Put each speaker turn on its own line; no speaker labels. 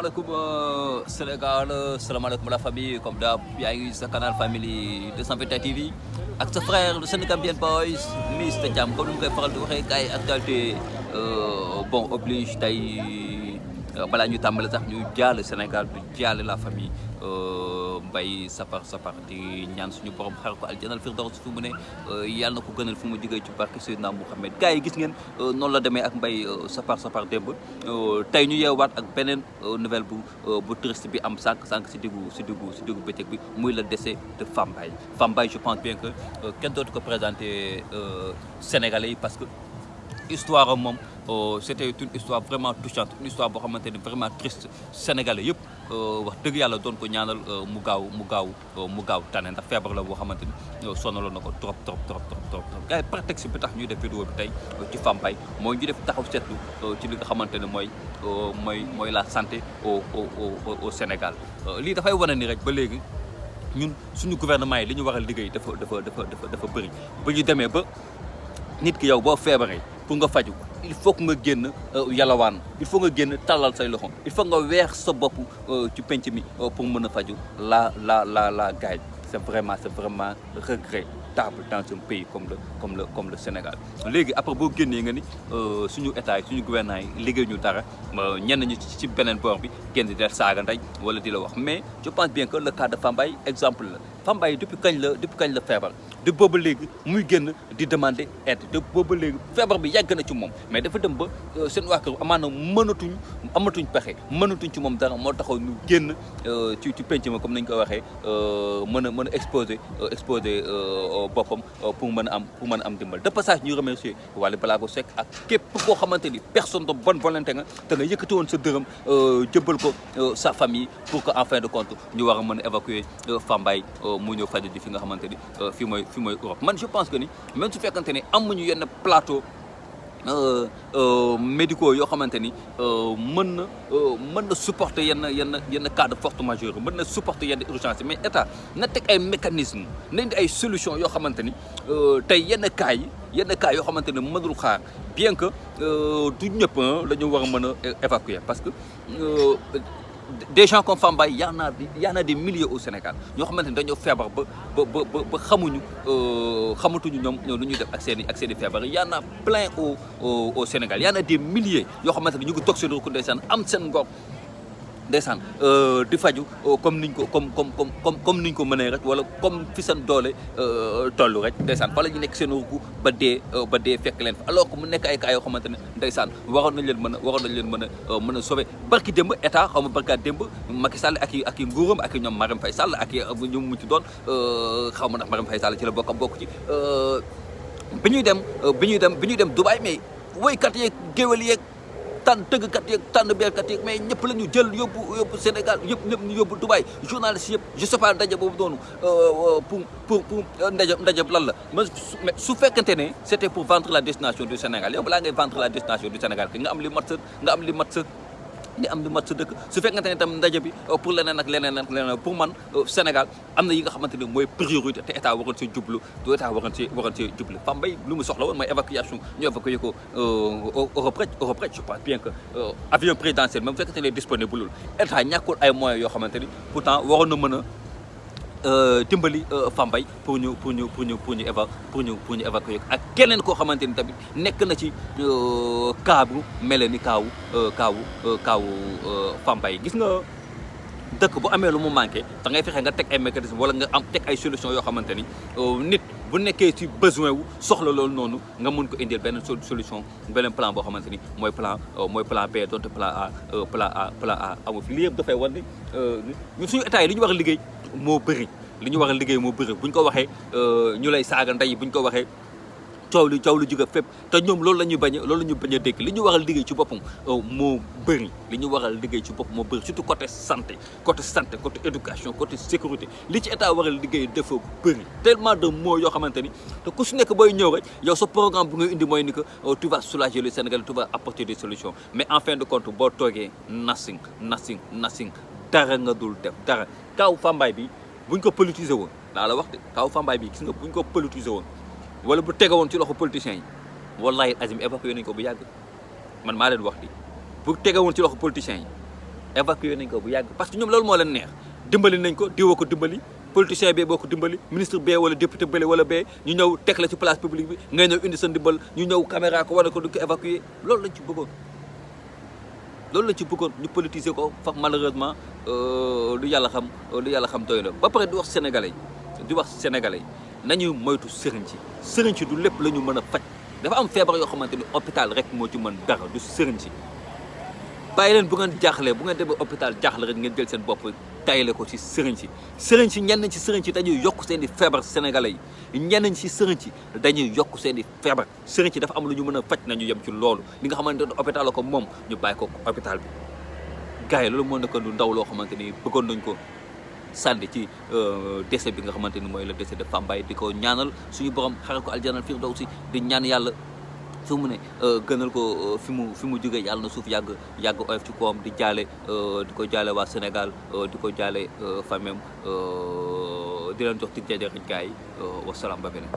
Assalamualaikum Sénégal, assalamualaikum la famille, comme d'hab, yaa ngi sa canal Family 221 TV ak sa frère le Sénégambien Boys Mister Thiam comme ni mu koy faral di waxee kay actualité bon oblige tey balaa ñu tàmbali sax ñu jaale Sénégal du jaale la famille Mbaye Sapar di ñaan suñu borom xar ko aljanal firdaws fu mu ne yàlla na ko gënal fu mu jógee ci barke Seydina Mouhamed gars yi gis ngeen noonu la demee ak Mbaye Sapar démb tey ñu yeewaat ak beneen nouvelle bu triste bi am sànq si diggu bëccëg bi muy le décès de Fambaye je pense bien que kenn dootu ko présenté Sénégalais yi parce que histoire moom c'était une histoire vraiment touchante une histoire boo xamante ni vraiment triste Sénégalais yëpp wax dëgg yàlla doon ko ñaanal mu gaaw tane ndax feebar la boo xamante ni sonaloon na ko trop gars yi prétexte bi tax ñuy def vidéo bi tey ci Fambaye mooy ñu def taxaw seetlu ci li nga xamante ne mooy la santé au Sénégal lii dafay wane ni rek ba léegi ñun suñu gouvernement yi li ñu war a liggéey dafa bëri ba ñu demee ba nit ki yow boo feebaree pour nga faju il faut que nga génn yalawaan il faut nga génn tàllal say loxo il faut nga weex sa bopp ci penc mi pour mën a faju la gars yi c'est vraiment regrettable dans un pays comme le Sénégal léegi après boo génnee nga ni suñu état yi suñu gouvernement yi liggéey ñu dara ñenn ñi ci beneen boor bi génn di def saaga ndey wala di la wax mais je pense bien que le cas de Fambaye exemple la Fambaye depuis kañ la feebar de booba léegi muy génn di demander aide de booba léegi feebar bi yàgg na ci moom mais dafa dem ba seen waa kër amaana amatuñ pexe mënatuñ ci moom dara moo taxaw ñu génn ci penc ma comme nañ ko waxee mën a exposer boppam pour mën a am dimbal de passage ñuy remercier Wally Ballago Seck ak képp koo xamante ni personne de bonne volonté nga te nga yëkkati woon sa dërëm jëbbal ko sa famille pour que en fin de compte ñu war a mën a évacuer Fambaye mu ñëw faju ji fi nga xamante ni fi mooy Europe man je pense que ni même su fekkante ni amuñu yenn plateau médicaux yoo xamante ni mën na supporter yenn cas de force majeure mën na supporter yenn urgence mais état na teg ay mécanismes na indi ay solutions yoo xamante ni tey yenn cas yoo xamante ni mënul xaar bien que du ñëpp la ñu war a mën a évacuer parce que des gens comme Fambaye y en a des milliers au Sénégal ñoo xamante ni dañoo feebar ba xamatuñu ñoom lu ñuy def ak seen i feebar y en a plein au Sénégal y en a des milliers yoo xamante ni ñu ngi toog seen rukk ndeysaan am seen ngor ndeysaan di faju comme niñ ko mënee rek wala comme fi seen doole tollu rek ndeysaan fa la ñu nekk seen rukk ba dee fekk leen fa alors que mu nekk ay cas yoo xamante ne ndeysaan waroon nañ leen mën a sauver barki démb état xaw ma barkaat démb Macky Sall ak i nguuram ak i ñoom Marème Faye Sall ak i ñoom mu ci doon xaw ma ndax Marème Faye Sall ci la bokk ci bi ñuy dem Dubaï mais woykat yeeg géwél yeeg tëggkat yeeg tànn beerkat yeeg mais ñëpp la ñu jël yóbbu Sénégal ñëpp ñu yóbbu Dubaï journaliste yëpp je sais pas ndaje boobu noonu pour ndaje lan la mais su fekkente ne c'était pour vendre la destination du Sénégal yow balaa ngay vendre la destination du Sénégal que nga am li mat sa dëkk su fekkente ne tam ndaje bi pour leneen pour man Sénégal am na yi nga xamante ne mooy priorité te état waroon see jublu Fambaye lu mu soxla woon mooy évacuation ñu évacuer ko Europe rek je pense bien que avion présidentiel même fekkente ne disponible lul état ñàkkul ay moyens yoo xamante ni pourtant waroon na mën a dimbali Fambaye pour ñu évacuer ak keneen koo xamante ni tamit nekk na ci cas bu mel ni kaawu Fambaye gis nga dëkk bu amee lu mu manqué da ngay fexe nga teg ay mécanisme wala nga teg ay solution yoo xamante ni nit bu nekkee ci besoin wu soxla loolu noonu nga mun ko indil benn solution beneen plan boo xamante ni mooy plan B donte plan A amu fi lii yëpp dafay wan ni ñun suñu état yi li ñu war a liggéey moo bëri bu ñu ko waxee ñu lay saaga ndey bu ñu ko waxee coow lu jóge fépp te ñoom loolu la ñuy bañ a dégg li ñu war a liggéey ci boppam moo bëri surtout côté santé côté éducation côté sécurité li ci état war a liggéey dafa bëri tellement de mots yoo xamante ni te ku su nekk booy ñëw rek yow sa programme bu ngay indi mooy ni que tu vas soulager le Sénégal tu vas apporter des solutions mais en fin de compte boo toogee nothing dara nga dul def dara kaw Fambaye bi buñ ko politiser woon daa la wax de kaw Fambaye bi gis nga buñ ko politiser woon wala bu tegawoon ci loxo politiciens yi wallahi azim évacué nañ ko bu yàgg man maa leen wax di bu tegawoon ci loxo politiciens yi évacuer nañ ko bu yàgg parce que ñoom loolu moo leen neex dimbali nañ ko diwoo ko dimbali politicien bee boo ko dimbali ministre bee wala député bële wala bee ñu ñëw teg la ci place publique bi ngay ñëw indi sa ndimbal ñu ñëw caméra ko wane ko du ko évacuer loolu lañ ci bëggoon ñu politiser ko fa malheureusement lu yàlla xam doy na ba pare di wax sénégalais nañu moytu sëriñ si du lépp la ñu mën a faj dafa am feebar yoo xamante ni hôpital rek moo ci mën dara du sëriñ si bàyyi leen bu ngeen jaaxlee bu ngeen demee hôpital jaaxle rek ngeen jël seen bopp tayle ko ci sëriñ si ñenn ci sëriñ si dañuy yokk seen i feebar sénégalais yi ñenn ci sëriñ si dañuy yokk seen i feebar sëriñ si dafa am lu ñu mën a faj nañu yem ci loolu li nga xamante ne hôpital la ko moom ñu bàyyi ko hôpital bi gars yi loolu moo nekkoon lu ndaw loo xamante ni bëggoon nañ ko sànni ci décès bi nga xamante ni mooy le décès de Fambaye di ko ñaanal suñu borom xaral ko aljanal firdawsi di ñaan yàlla fi mu ne gënal ko fi mu jógee yàlla na suuf yàgg oyof ci kawam di ko jaale waa Sénégal di ko jaale famem di leen jox tig jaajëf gars yi wasalaam ba beneen